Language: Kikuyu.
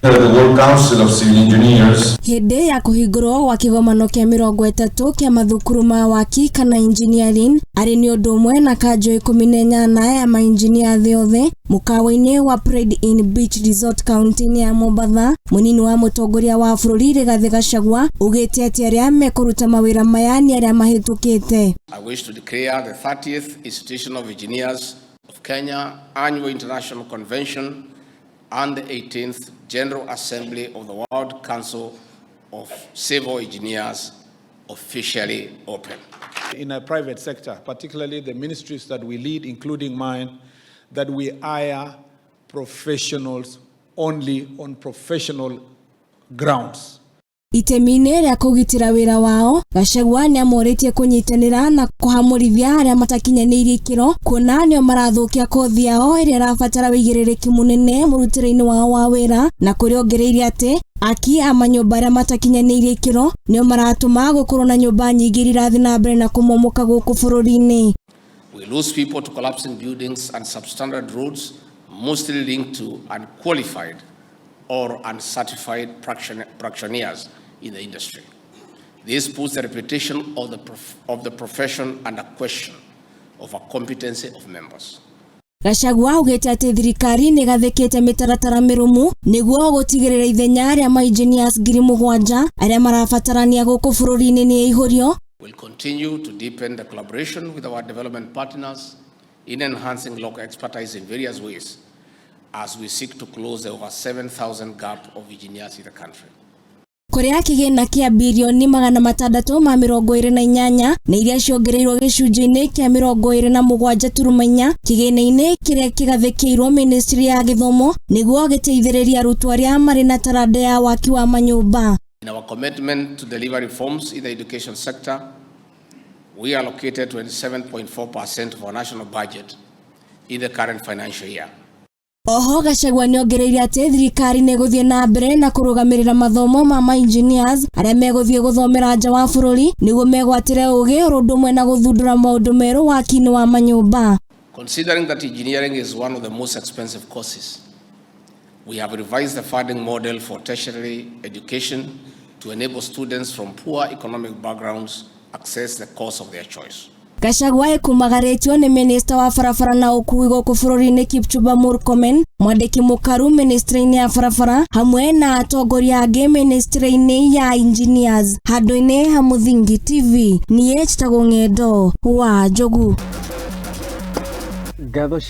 The World Council of Civil Engineers. Hĩndĩ ya kũhingũrwo gwa kĩgomano kĩa 30 kĩa mathukuru ma waki kana engineering arĩ nĩ ũndũ ũmwe na kanjũ 18 ya mainjinia thĩ yothe mũkawa-inĩ wa Pride Inn Beach Resort kaunti-inĩ ya Mombatha, mũnini wa mũtongoria wa bũrũri Rigathĩ Gachagua ugĩte atĩ arĩa mekũruta mawĩra maya nĩ arĩa mahĩtũkĩte. I wish to declare the 30th Institution of Engineers of Kenya Annual International Convention and the 18th General Assembly of the World Council of Civil Engineers officially open. In a private sector, particularly the ministries that we lead, including mine, that we hire professionals only on professional grounds. Itemi-inĩ rĩa kũgitĩra wĩra wao, Gachagua nĩamorĩtie kũnyitanĩra na kũhamũrithia arĩa matakinyanĩirie ikĩro kuona nĩo marathũkia kothi yao ĩrĩa ĩrabatara wĩigĩrĩrĩki mũnene mũrutĩre-inĩ wao wa wĩra, na kũrĩa ongereire atĩ aki a manyũmba arĩa matakinyanĩirie ikĩro nĩo maratũma gũkorwo na nyũmba nyingĩ iria irathiĩ na mbere na kũmomoka gũkũ bũrũri-inĩ. We lose people to collapsing buildings and substandard roads, mostly linked to unqualified or uncertified practitioners in the industry. This puts the reputation of the profession under question of a competency of members. Gachagua augĩte atĩ thirikari nĩ ĩgathĩkĩte mĩtaratara mĩrũmu nĩguo gũtigĩrĩra ithenya rĩa mainjinia 7,000 arĩa marabatarania gũkũ bũrũri-inĩ nĩ ĩihũrio. We'll continue to deepen the collaboration with our development partners in enhancing local expertise in various ways as we seek to close the over 7,000 gap of engineers in the country. Kũrĩa kĩgĩna kĩa birioni 628 na iria ciongereirwo gĩcunjĩ-inĩ kĩa 27.4 kĩgĩna-inĩ kĩrĩa kĩgathĩkĩirwo ministry ya gĩthomo nĩguo gĩteithĩrĩrie arutwo arĩa marĩ na taranda ya waki wa manyũmba. In our commitment to deliver reforms in the education sector, we allocated 27.4% of our national budget in the current financial year. Oho Gachagua nĩongereire atĩ thirikari nĩ ĩgũthiĩ na mbere na kũrũgamĩrĩra mathomo ma ma-engineers arĩa megũthiĩ gũthomera nja wa bũrũri nĩguo megwatĩre ũgĩ oro ũndũ ũmwe na gũthundũra maũndũ merũ waki-inĩ wa manyũmba. Considering that engineering is one of the most expensive courses, we have revised the funding model for tertiary education to enable students from poor economic backgrounds access the course of their choice. Gachagua ekumagarĩtio nĩ minista wa barabara na ũkui gũkũ bũrũri-inĩ Kipchumba Murkomen, mwandĩki mũkaru ministry-inĩ ya barabara hamwe na atongoria angĩ ministry-inĩ ya engineers. Handũ-inĩ ha Mũthingi TV, niĩ njĩtagwo Ng'endo wa Njogu. Ngatho.